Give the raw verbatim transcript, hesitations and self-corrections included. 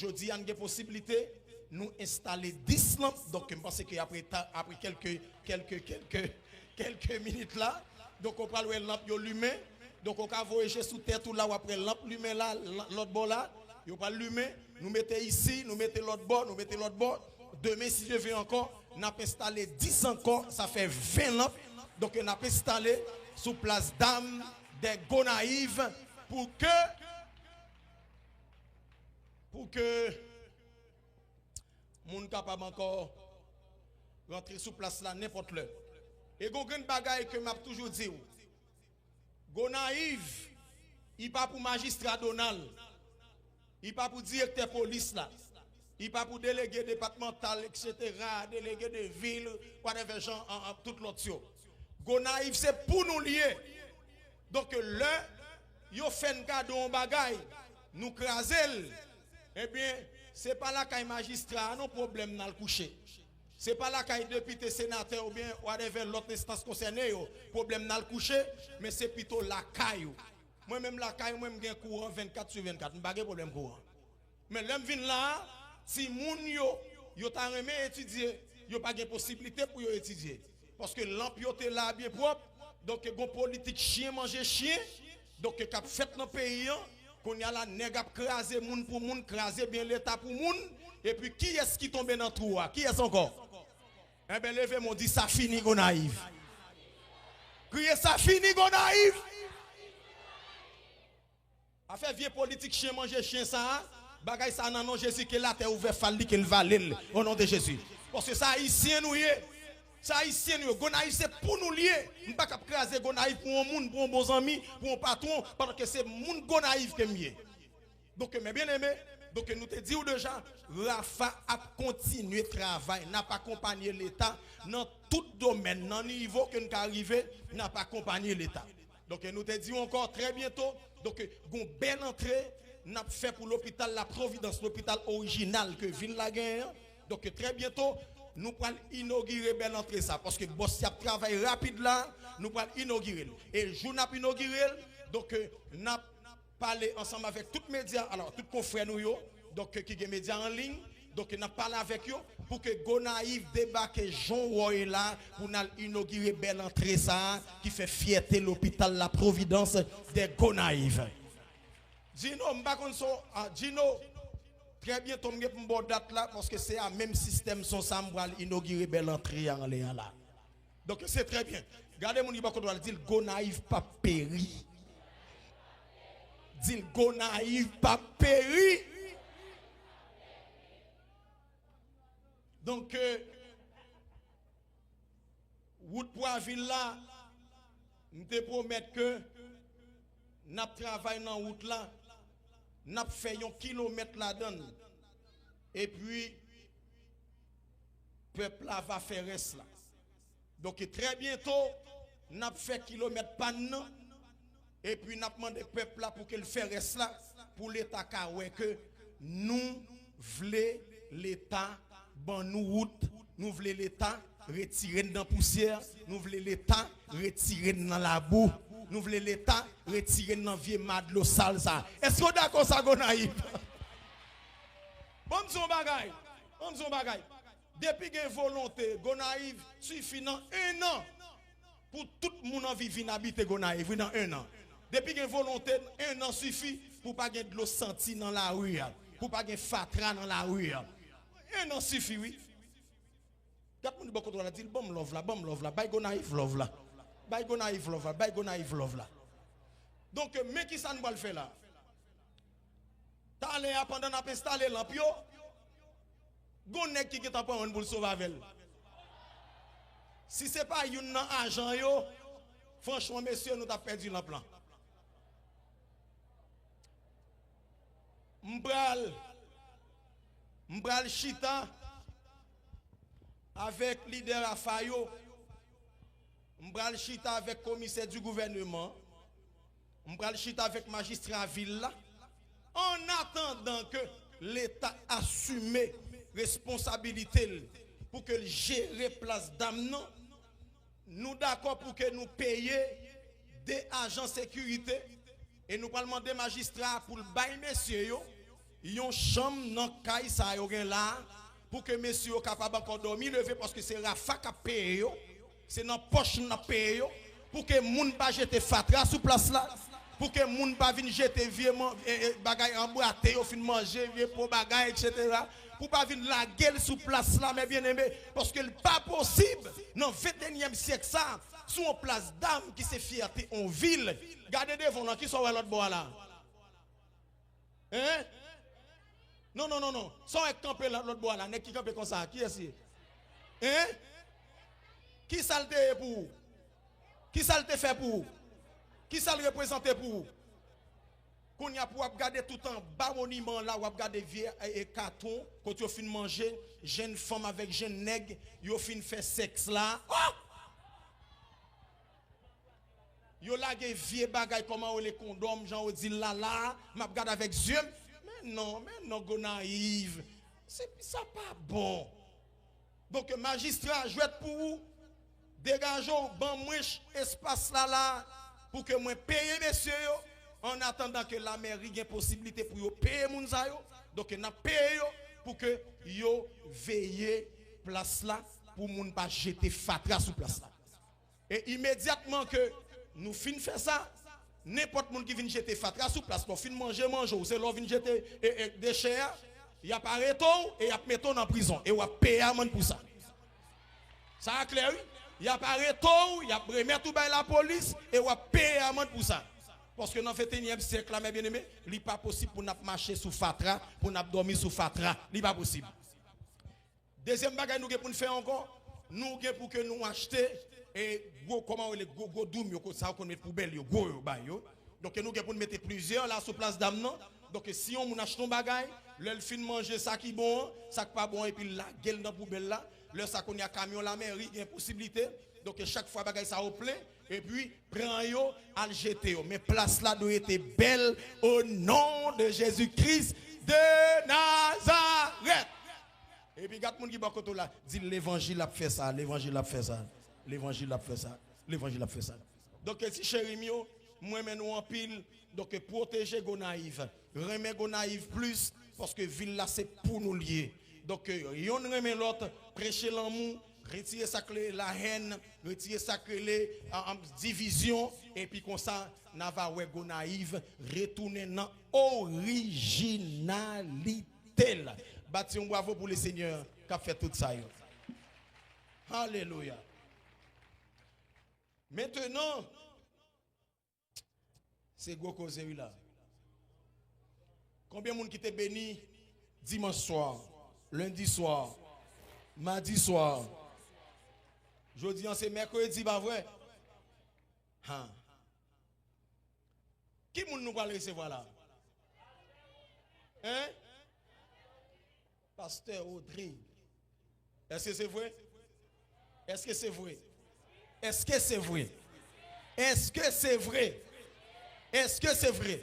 Jodi a, n gen posiblite nou enstale dis lanp. Donk, m panse ke apre ta, apre kèlke, kèlke, kèlke, kèlke minit la, donk, ou pral wè lanp yo limen. Donk, ou ka voye je sou tèt ou la, w ap wè lanp limen la, l-, lòt bò la, yo pral limen. Nou mete isi, nou mete lòt bò, nou mete lòt bò. Demen, si Dye ve ankò, n ap enstale dis ankò, sa fè ven lanp. Donk, n ap enstale sou plas dam dè Gonayiv pou ke, pou ke moun kapab ankò rantre sou plas la nenpòt lè. E gon grenn bagay ke m ap toujou di w. Gonayiv, li pa pou majistra Donald. Li pa pou direktè polis la. Li pa pou delege depatmantal, etsetera, delege de vil, whatever jan, an, an, tout lòt yo. Gonayiv, se pou nou l ye. Donk, lè yo fè n kado yon bagay, nou kraze l, ebyen, se pa lakay majistra a non pwoblèm n al kouche. Se pa lakay depite, senatè oubyen whatever lòt enstans konsène yo pwoblèm n al kouche, men se pito lakay ou. Mwen menm lakay mwen, m gen kouran vennkat sou vennkat, m pa gen pwoblèm kouran. Men lè m vin la a, timoun yo, yo ta renmen etidye, yo pa gen posiblite pou yo etidye. Paske lanp yo te la byen pwòp, donk gon politik chyen manje chyen, donk k ap fèt nan peyi an. Kounye a la, nèg ap kraze moun pou moun, kraze byen Leta pou moun, epi kiyès ki tonbe nan twou a? Kiyès ankò? Enben, leve men w, di, sa fini Gonayiv. Kriye, sa fini Gonayiv. Afè vye politik chyen manje chyen sa a, bagay sa a nan non Jezi, ke latè ouvè fal li, ke l vale l, o non de Jezi. Paske se Ayisyen nou ye. Se Ayisyen nou ye. Gonayiv se pou nou l ye. M pa kab kraze Gonayiv pou yon moun, pou yon bon zanmi, pou yon patwon, pandan ke se moun Gonayiv ke m ye. Donk, mes bien-aimés, donk nou te di w deja, Rafa ap kontinye travay. N ap akonpanye Leta nan tout domèn, nan nivo ke n ka rive, n ap akonpanye Leta. Donk, nou te di w ankò, trè byento, donk, gon bèl antre n ap fè pou lopital La Providence, lopital orijinal ke vil la genyen an. Donk, trè byento, nou pral inogire bèl antre sa, paske bòs y ap travay rapid la, nou pral inogire l. E jou n ap inogire l, donk, n ap pale ansanm avèk tout medya, alò, tout konfrè nou yo, donk, ki gen medya an liy, donk, n ap pale avèk yo pou ke Gonayiv debake jan w wè yo la, pou n al inogire bèl antre sa a ki fè fyète lopital La Providence de Gonayiv. Djino, m pa konn si w, ah, Djino, trè byento m gen pou m ba w dat la, paske se a menm sistèm son sa m pral inogire bèl antre a anlè a la. Donk, se trè byen. Gade moun ki bò kote w la, di l Gonayiv p ap peri. Di l Gonayiv p ap peri. Donk, euh, wout Pwavil la, m te pwomèt ke n ap travay nan wout la, n ap fè yon kilomèt ladan l. Epi, pèp la va fè rès la. Donk, trè byento, n ap fè kilomèt pa n nan, epi n ap mande pèp la pou ke l fè rès la, pou Leta ka wè ke nou vle Leta ban nou wout, nou vle Leta retire n nan pousyè, nou vle Leta retire n nan labou, nou vle Leta retire n nan vye ma dlo sal sa. Èske w dakò sa, Gonayiv? Ban m di w yon bagay, ban m di w yon bagay. Depi gen volonte, Gonayiv sifi nan en an pou tout moun anvi vin abite Gonayiv, wi, nan en an. Depi gen volonte, en an sifi pou pa gen dlo santi nan lari a, pou pa gen fatra nan lari a. En an sifi, wi. Gad moun bò kote w la, di l, ban m love la, ban m love la, bay Gonayiv love la. Bay Gonayiv love la, bay Gonayiv love la. Donk, men kisa n pral fè la? Talè a, pandan n ap enstale lanp yo, gon nèg ki gentan pran youn pou l sove avè l. Si se pa youn nan ajan yo, franchman, mesye, nou t ap pèdi lanp lan. M pral, m pral chita avèk lidè Rafa yo. M pral chita avèk komisè di gouvèneman. M pral chita avèk majistra vil la. An atandan ke Leta asime responsabilite l pou ke l jere plas dam nan, nou dakò pou ke nou peye de ajan sekirite e nou pral mande majistra a pou l bay mesye yo Yon chanm nan kay sa yo gen la, pou ke mesye yo kapab ankò dòmi leve, paske se Rafa k ap peye yo, se nan pòch nou n ap peye yo, pou ke moun pa jete fatra sou plas la, pou ke moun pa vin jete vye man- e- e- bagay anbrate yo fin manje, vye po bagay, etsetera, pou pa vin lage l sou plas la, mè byeneme, paske l pa posib nan ventenyèm syèk sa, sou yon plas dam ki se fyète yon vil. Gade devan w lan, kisa w wè lòt bò a la? Hein? Non, non, non, non. Sa w wè k kanpe la, lòt bò a la, nèg ki kanpe konsa, kiyès li ye? Hein? Kisa l te ye pou ou? Kisa l te fè pou ou? Kisa l reprezante pou ou? Kounye a pou w ap gade tout anba moniman an la, w ap gade vye e, e, katon, kote yo fin manje, jenn fanm avèk jenn nèg, yo fin fè sèks la. Oh! Yo lage vye bagay, kòman yo rele, kondòm, jan yo di l la la, m ap gade avèk zye m. Men non, men non, Gonayiv. Se, sa pa bon. Donk, majistra, jwèt pou ou. Degaje w, ban mwen ch- espas la la, pou ke mwen peye mesye yo, an atandan ke lamèri gen posiblite pou yo peye moun sa yo. Donk, n ap peye yo pou ke yo veye plas la, pou moun pa jete fatra sou plas la. E imedyatman ke nou fin fè sa, nenpòt moun ki vin jete fatra sou plas la, w fin manje, manje w, se lè w vin jete e, e, dechè a, y ap arete w e y ap mete w nan prizon. E w ap peye amann pou sa. Sa a klè, wi. Y ap arete w, y ap remèt ou bay lapolis, e w ap peye amann pou sa. Paske nan ventenyèm syèk la, mè byeneme, li pa posib pou n ap mache sou fatra, pou n ap dòmi sou fatra. Li pa posib. Dezyèm bagay nou gen pou n fè ankò, nou gen pou ke nou achte, e, gwo, kòman yo rele, gwo, gwo doum yo, sa yo konn met poubèl yo, gwo yo, bay yo. Donk, nou gen pou n mete plizyè la sou plas dam nan. Donk, si yon moun achte yon bagay, lè l fin manje sa ki bon an, sa k pa bon an, epi l lage l nan poubèl la, lè sa kounye a kamyon lamèri gen posiblite. Donk, chak fwa bagay sa yo plen, epi pran yo, al jete yo. Men plas la dwe rete bèl, au nom de Jésus-Christ de Nazareth. Epi gad moun ki bò kote w la, di l levanjil ap fè sa, levanjil ap fè sa, levanjil ap fè sa, levanjil ap fè sa. Donk, ti cheri m yo, m renmen nou anpil. Donk, pwoteje Gonayiv, renmen Gonayiv plis, paske vil la se pou nou l ye. Donk, yonn renmen lòt, preche lanmou, retire sa k rele lahèn, retire sa k rele, a, a, divizyon, epi konsa, n a va wè Gonayiv retounen nan orijinalite l. Bat yon bravo pou Lesenyè k ap fè tout sa yo. Alelouya. Mentenan, se gwo koze wi la. Konbyen moun ki te beni dimanch swa, lendi swa, madi swa? Jodi an se mèkredi, pa vre? Ha. Ki moun nou pral resevwa la? Hein? Pastè Rodrigue. Èske se vre? Èske se vre? Èske se vre? Èske se vre? Èske se vre?